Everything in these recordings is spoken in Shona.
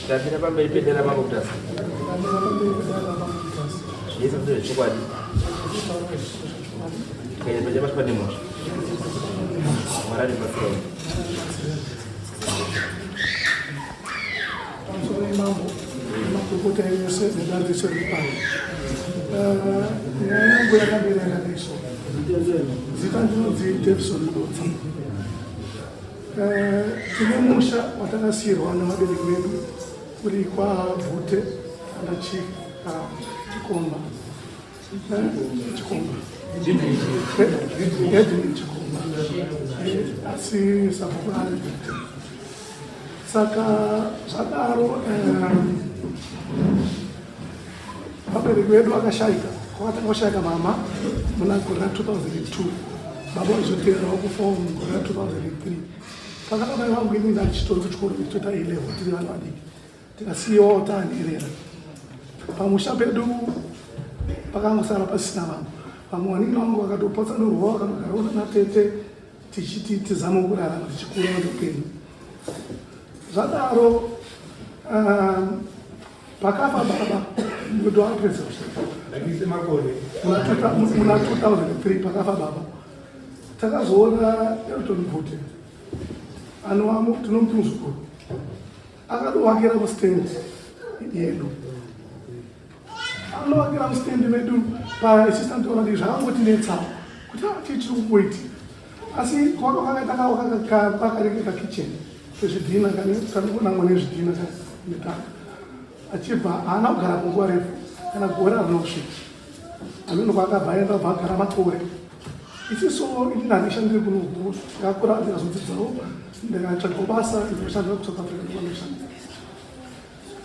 Ndamira pamberi pedare raMambo Mutasa. Ndamira pamberi pedare raMambo Mutasa. Zvese ndezvechokwadi. Ndikaenda pachabatwa nemhosva. Mwari andibatsirawo. Pamusoro yemambo nemakurukota ese nedare rese riri pano. Nyaya yangu yakamira yakadai so. Zita ndinonzi Davison Mudotsi. Tine musha watakasiyirwa nevabereki vedu uri kwaBvute ana Chief Chikomba. Chikomba. Edwin Chikomba. Asi sabhuku ari Bvute. Saka zvadaro vabereki vedu vakashaika, kwakatanga kushaika mama muna gore ra 2002, baba vachizoteverawo kufa mugore ra 2003. Pakada mai vangu ini ndachitori kuchikoro ndichitoita A level tiri vana vadiki, tikasiyiwawo taanherera. Pamusha pedu pakangosara pasina vanhu, vamwe vanin'ina vangu vakatopatsanurwawo vakanogarawo natete tichiti tizame kurarama tichikura neupenyu. Zvadaro pakafa baba ndo apedza muna 2003 pakafa baba takazoona Elton Bvute anova tinomuti muzukuru akadowakira mustand yedu anovakira mustand medu paassistant oradi zvakangotinetsawo kuti chii chiri kumboitika asi kwaka kwakaita kwakarenge kakitchen kezvidhina kanonamwa nezvidhina netaka achibva haana kugara kunguva refu kana gore harina kusvika ameno kwaakabva aenda kubva agara makore isiso ini ndandishandiri kunoku ndakakura ndikazodzidzawo ndikatsvagawo basa ndinoshandira kuSouth Africa ndikanoshanda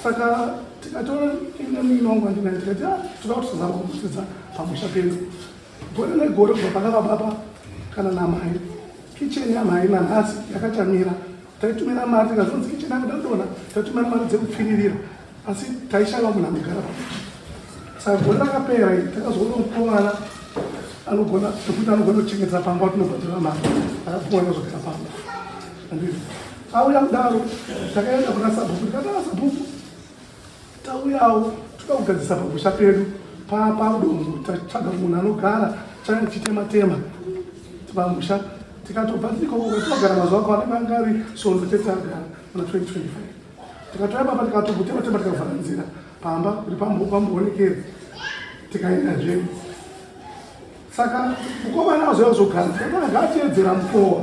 saka tikatora ine muine wangu andinaye tikati ah, toda kuti tizama kudzidza pamusha pedu gore negore kubva pakava baba kana namai kicheni yamai nanhasi yakachamira taitumira mari tikazonzi kicheni yakuda kudonha taitumira mari dzekupfiririra asi taishaiwa munhu anogara pamusha saka gore rakapera iri takazoona mukomana anogona ekuti anogona kuchengetedza pamba tinobhadhara mari akapumwa anozogara pamba andizvo auya kudaro takaenda kuna sabhuku tikati ah, sabhuku tauyawo toda kugadzisa pamusha pedu papadongo tatsvaga munhu anogara changa chitema tema pamusha tikatobva tikoko tinogara mazuva akawanda anga ari svondo tete agara muna 2025 tikatouya papa tikatobutema tema tikavhara nzira pamba kuti pamboonekeri tikaenda zvedu saka mukomana azouya kuzogara tikatanga ngaatiedzera mukowa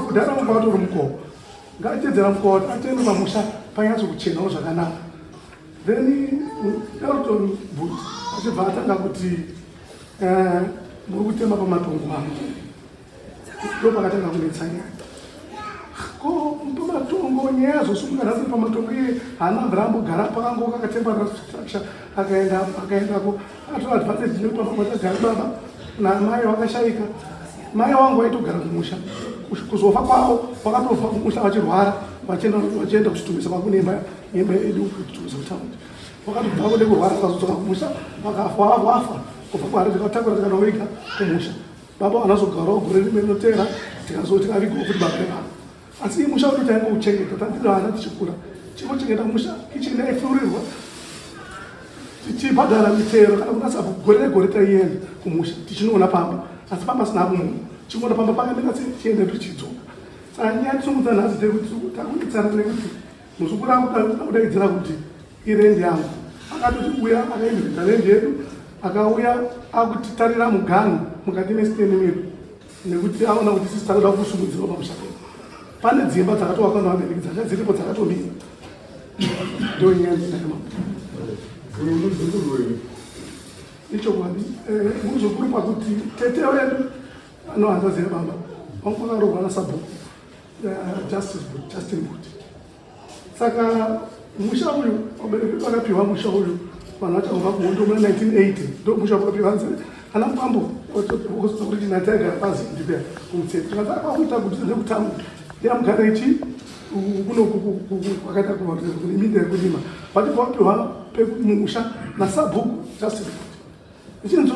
kudhara wanga watori mukowa ngaatiedzera mukowa kuti ateme pamusha panyatso kuchenawo zvakanaka then Elton Boot achibva atanga kuti eh, muri kutema pamatongo angu ndo pakatanga kunetsa nyaya ko pamatongo nyaya yazosumuka nhasi pamatongo iye haana mvura ambogara pakango kakatemba structure akaenda akaendako akatora advantage nekuti pamwe patagara baba namai vakashaika mai wangu vaitogara kumusha kuzofa kwavo vakatofa kumusha vachirwara vachienda kuchitumisa kwakune imba imba yedu kuchitumisa kutaundi vakatobva kude kurwara vakazodzoka kumusha vakafa wafa kubva kuhari tikatakura tikanoviga kumusha baba vanazogarawo gore rimwe rinoteera tikazoti tikavigwa futi baba ivavo asi musha wedu taingouchengeta tandiri vana tichikura chingochengeta musha kicheni yaifurirwa tichibhadhara mitero kana kuna sabhuku gore negore taienda kumusha tichinoona pamba asi pamba sina munhu chingoona pamba pakamira tichienda tichidzoka saka nyaya tinomudza nhasi ndeyekuti takunetsana nekuti muzukuru akudaidzira kuti irendi yangu akatoti uya akainvita rendi yedu akauya akutitarira muganhu mukati mesiteni medu nekuti aona kuti sisi takuda kusumudzirwa pamusha pedu pane dzimba dzakatovakwa nevabereki dzanga dziripo dzakatomira ndo nyaya ndinayo ichokwadi eh, muzukuru pakuti tete wedu anohanzvadzi yababa vangu vakarohwa nasabhuku eh, justice Justin Guti saka musha uyu vabereki vakapiwa musha uyu vanhu vachangobva kuhondo muna 1980 ndo musha vakapiwa hanzi ana mukwambo kuti nataigara pazi ndipe kumutseti tikanzi akwakuita kuti nekutaundi ndiyamugara ichi kuno kwakaita kune minda yekurima vati vapiwa pemusha nasabhuku Justin Ichinzo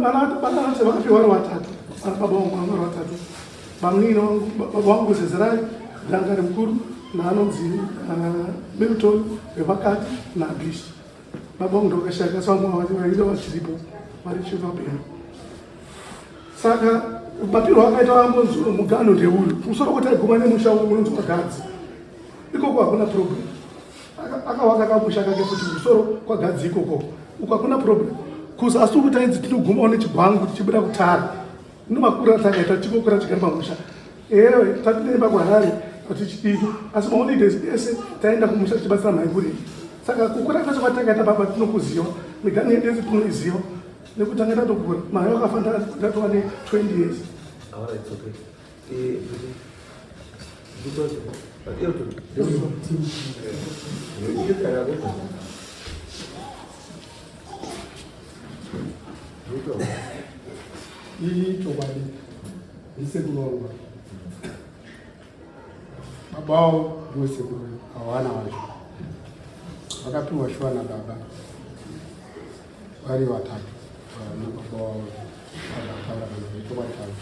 anati vakapiwa vari vatatu ana baba vangu vari vatatu bamunini wangu baba vangu Zezerai ndanga ari mukuru naanonzi Milton wepakati naBishi. Baba vangu ndovakashaya asi vamwe vainge vachiripo vari chivapenyu. Saka mapirwo akaita vambonzi muganho ndeuyu kumusoro kwataiguma nemusha unonzi kwaGadzi. Ikoko hakuna problem. Akavaka kamusha kake futi kumusoro kwaGadzi ikoko. Uko hakuna problem. Kuzasi uku tainzi tinogumawo nechigwangu tichibuda kutara. Nomakura takaita tichingokura tigere pamusha. Ewe tatinemba kuHarare tichidii asi maholidays ese taenda kumusha tichibatsira mhai kurima. Saka kukura kwese kwatakaita baba tinokuziva. Miganhu yedu yese tinoiziva. Nekuti tanga tatokura. Mhai wakafa ndatova ne 20 years. All right, it's okay. Eh, Ichokwadi ndisekuru vangu baba wavo ndiwo sekuru hawana wacho vakapiwa shuwa nababa vari vatatu nababa wavo vazvataura kana chokwadi chavo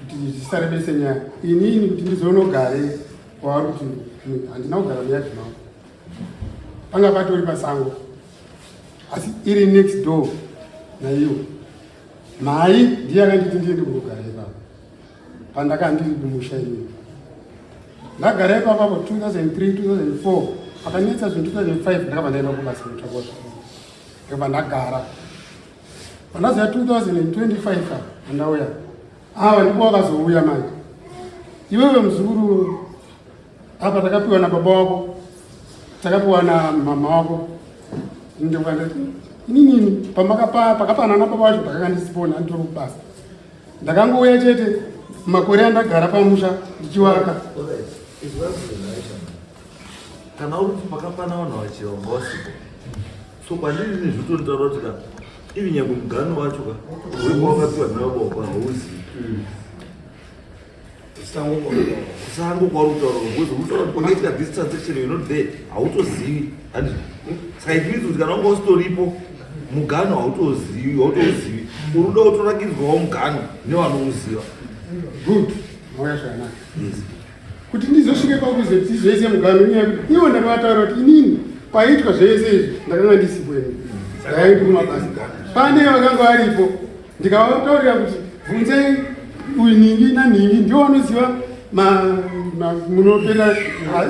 kuti zvisarebese nyaya inini kuti ndizonogare kwavari kuti handina kugara muyadhi mavo panga patori pasango asi iri next door naiwo mhai ndiye akanditi ndiende kunogara ipapo pandaka ndiri kumusha inini ndagara ipapo apo 2003 2004 pakanetsa zvinhu 2005 ndakabva ndaenda kubasa kutsvakwa ndakabva ndagara pandazoya 2025 andauya ava ndipo wakazouya manje iwewe muzukuru apa takapiwa nababa wako takapiwa namama wako ndikandati ininini pakapanana baba wacho ndakanga ndisipona nditori kubasa ndakangouya chete makore andagara pamusha ndichiwaka kana uri kuti pakapana vanhu vachiva vanga vasipo so kwandiri ini zvotonitaura kuti ka ivi nyangwe mugano wacho ka wewakapiwa nababa wako hauzivi kusango kwauri kutaura because uri kutaura kuti pakaitika this transaction you're not there hautozivi handizvo saka it means kuti kana wanga usitoripo mugano hautozivi hautozivi uri kuda kutorakidzwawo mugano nevanouziva good mauya zvakanaka yes kuti ndizosvike pakuze tizoise mugano inyaya yekuti ivo ndakavataura kuti inini paitwa zvese izvi ndakanga ndisipo ini ndaindi kumabasa pane vakanga varipo ndikavataurira kuti bvunzei uyu nhingi nanhingi ndiwo vanoziva munopera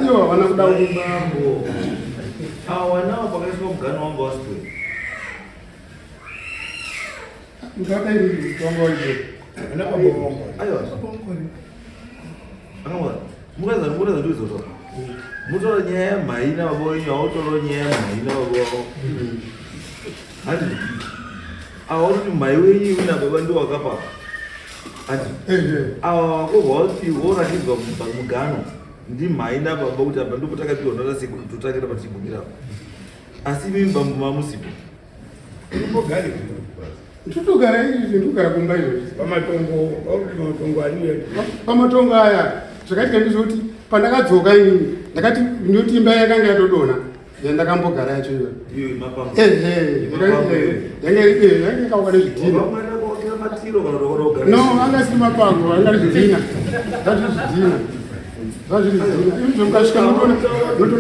ivo havana kuda mambo awanawo pakaiswa mugano wanga wasipo aiwa mukaza ndikuzotaura mutaura nyaya yamhai nababa wenyu hautaura nyaya yamhai nababa wavo handi awa kuti mhai wenyu iwe nababa ndiwo wakapa handi awa wakobva wati woratidzwa mugano ndimhai nababa kuti apa ndipo takapiwa nana sekuru totangira patichigumira asi imimi bambo mamusipo Nditogara izvi ndikugara kumba izvozvi. Pamatongo, pamatongo ariyo. Pamatongo aya zvakaitika ndezvekuti pandakadzoka inini ndakati ndinoti imba yakanga yatodonha yandakambogara yacho iyoyo. Ehe, yanga yanga yakauka nezvidhina. No, anga asiri mapango, anga ari zvidhina. Zvazviri zvidhina. Zvazviri zvidhina. Izvo mukasvika munotoona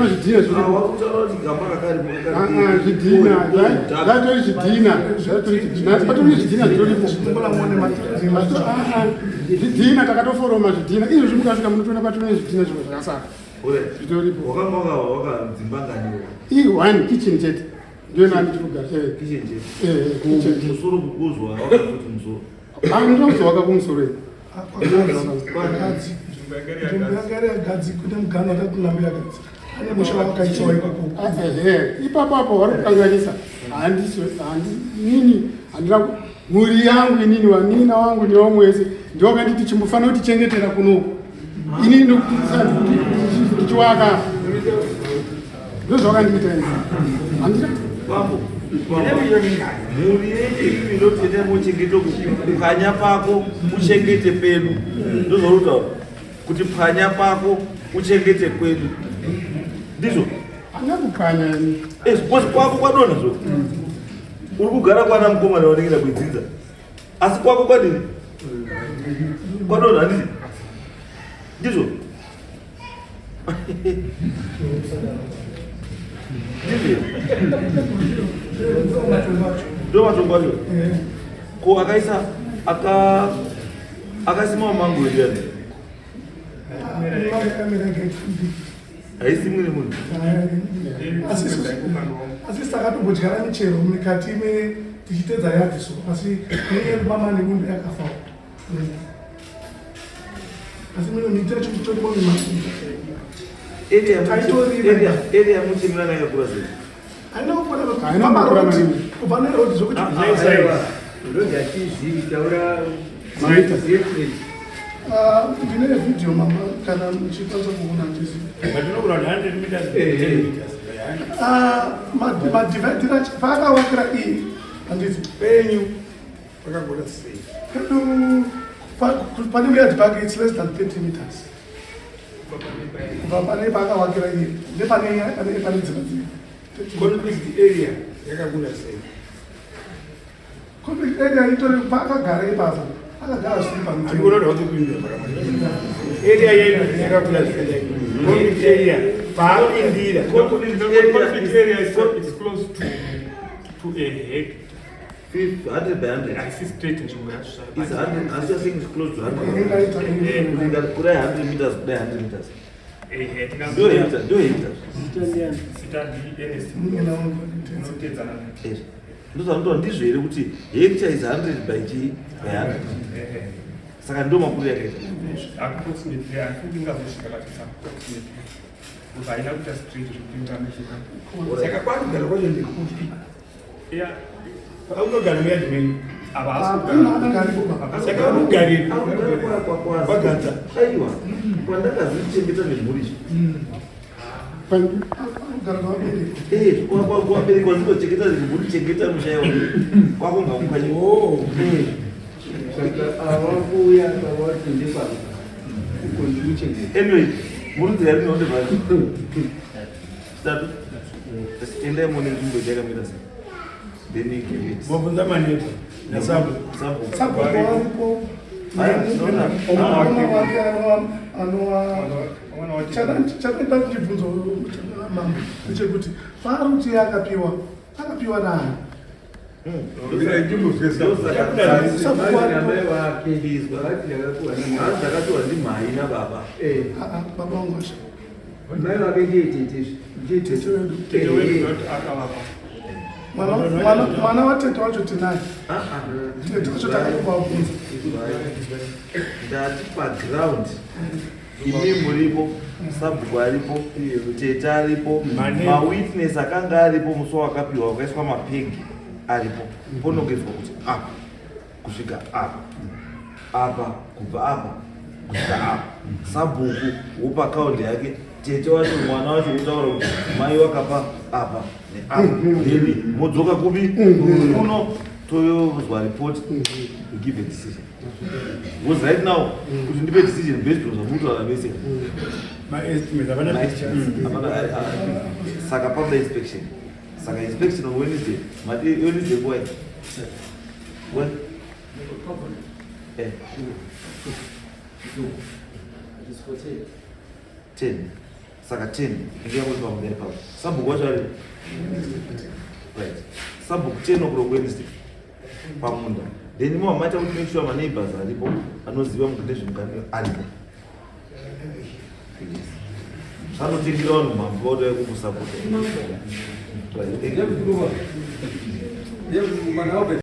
zvidhina zviripo. Zvidhina, zvatori zvidhina, zvatori zvidhina, patori zvidhina zvitoripo. Zvidhina takatoforoma zvidhina. Izvozvi mukasvika munotoona patori zvidhina zvimwe zvakasara. Zvitoripo. Wakanga wakadzimba ngani? I one kitchen chete. Ndiyo nani tiri kugara. Kitchen chete. Eh, kitchen chete. Musoro kukuzwa wakafuti musoro. Ah, ndinozowaka kumusoro ini. Gadzi. Nzvimbo yanga iri yaGadzi kune muganhu wakakunambira Gadzi. Ane musha wakaitwa ikoko. Ehe, ipapo apo vari kukanganisa. Handisi handi nini handina mhuri yangu inini vanina wangu nevamwe wese ndiwo vakanditi chimbofanira kutichengetera kunoku. Inini ndokuti ndichiwaka. Ndozvawakandiita ini. Handina Bambo. Mhuri yenyu imi inoti endai mochengeta pwanya pako uchengete pedu. Ndozvauri kutaura. Kuti pwanya pako uchengete kwedu. Ndizvo. Handina kupwanya ini. Eh, because kwako kwadonha zvo. Uri kugara kwana mukomana wanenge kuidzidza. Asi kwako kwadini? Kwadonha handiti? Ndizvo. Ndo matongo acho. Ko akaisa aka akasima mango ndiani? Haisimwi nemunhu. Asi takatombodyara michero mukati tichitedza yadhi so, asi mama nemunhu yakafawo, asi mimwe miti yacho kutorimo. Area muchimira yakakura sei? Haina kukura. Haina kukura maningi. Kubva neroad zvokuti Ndozvatizivi, taura. Maita. Ah, ndine vhidhiyo mama, kana muchikwanisa kuona ndizi. Matinogura 100 meters, 10 meters by 100. Ah, madividhira paakawakira iyi, handiti? Penyu pakakura sei? Pedu pane muyadhi pake, it's less than 30 meters kubva pane paakawakira iye nepane pane dzimba dziri. Conflict area yakakura sei? Conflict area itori paakagara ipapo, akagara zviri Handikuona pamutemo. kuti hauzopindura pakamwe. Area yenyu yakakura sei? Conflict area paapindira. Conflict Conflict area is close to a hectare. 100 by 100. Haisi straight nzvimbo yacho zvayo. It's 100, I'm just saying it's close to 100. Ingaita. Kudai 100 meters, kudai 100 meters. Ehe, Ndo hectare, ndo hectare. Zita ndi Ernest. Munina wangu. Unotedzana naye. Eh, ndozvanotaura ndizvo here kuti hectare is 100 by chii, by 100? Ehe. Saka ndo makuru yakaita. Approximately, handifungi ingazosvika, but it's approximately. Because haina kuita straight zvekuti ingamesheka. Saka kwakugara kwacho ndekupi? Yeah, Aunogara muyadhi menyu? ava haasi kugara. Agari kuba. Saka unogaripi? Kwagadza. Aiwa, kwandakazichengeta nemhuri izvi. Anogara kwavabereki. Eh, kwabereki wandinochengeta nemhuri, chengeta musha iwa kwako ngakukwanye. Oh. Saka avakuuya kavati ndepano uko ndikuchengeta. Anyway, murudzi yarinoonde chitatu, endai muone nzvimbo yakamira sei, then you give it. Mobvunza maneta nasabu. Sample. Sabhuku aripo. Aya, tinoona. Mwana wake anova Mwana wake. Chakaita chibvunzo mambo ndechekuti paari kuti akapiwa, akapiwa naani? Sabhuku aripo. Amai wake vati ndakapiwa namai. Hanzi ndakapiwa ndimhai nababa. Eh, Ah, ah, baba vangu vacho. Mai vake ndiye tete, ndiye Tete tete. wedu. Tete wedu not akavapa. Mwana watete wacho tinaye. Ah, ah. Tete wacho takakuvabvunza. Ndati paground imi muripo, sabhuku aripo, tete aripo, mawitness akanga aripo musi wakapiwa wakaiswa mapegi aripo. Ponongedzwa kuti apa kusvika apa, apa kubva apa kusvika apa. Sabhuku wopa kaundi yake, tete wacho, mwana wacho wotaura kuti mai wakapa apa neapa, then modzoka kupi kuno, toyozwa report, we give a decision. Because right now kuti ndipe decision based on zvamutaura vese, Maestimate hapana pictures. Saka panoda inspection. Saka inspection on Wednesday. Mati Wednesday boy when 10. Saka 10 inge pamudai papo sabhuku wacho ari right. Sabhuku 10 o'clock Wednesday pamunda. Then imo maita kuti make sure maneighbors aripo, anoziva nezvemukati aripo. Yes. Zvanotengera vanhu mambo vautauya kumusapota. Mana.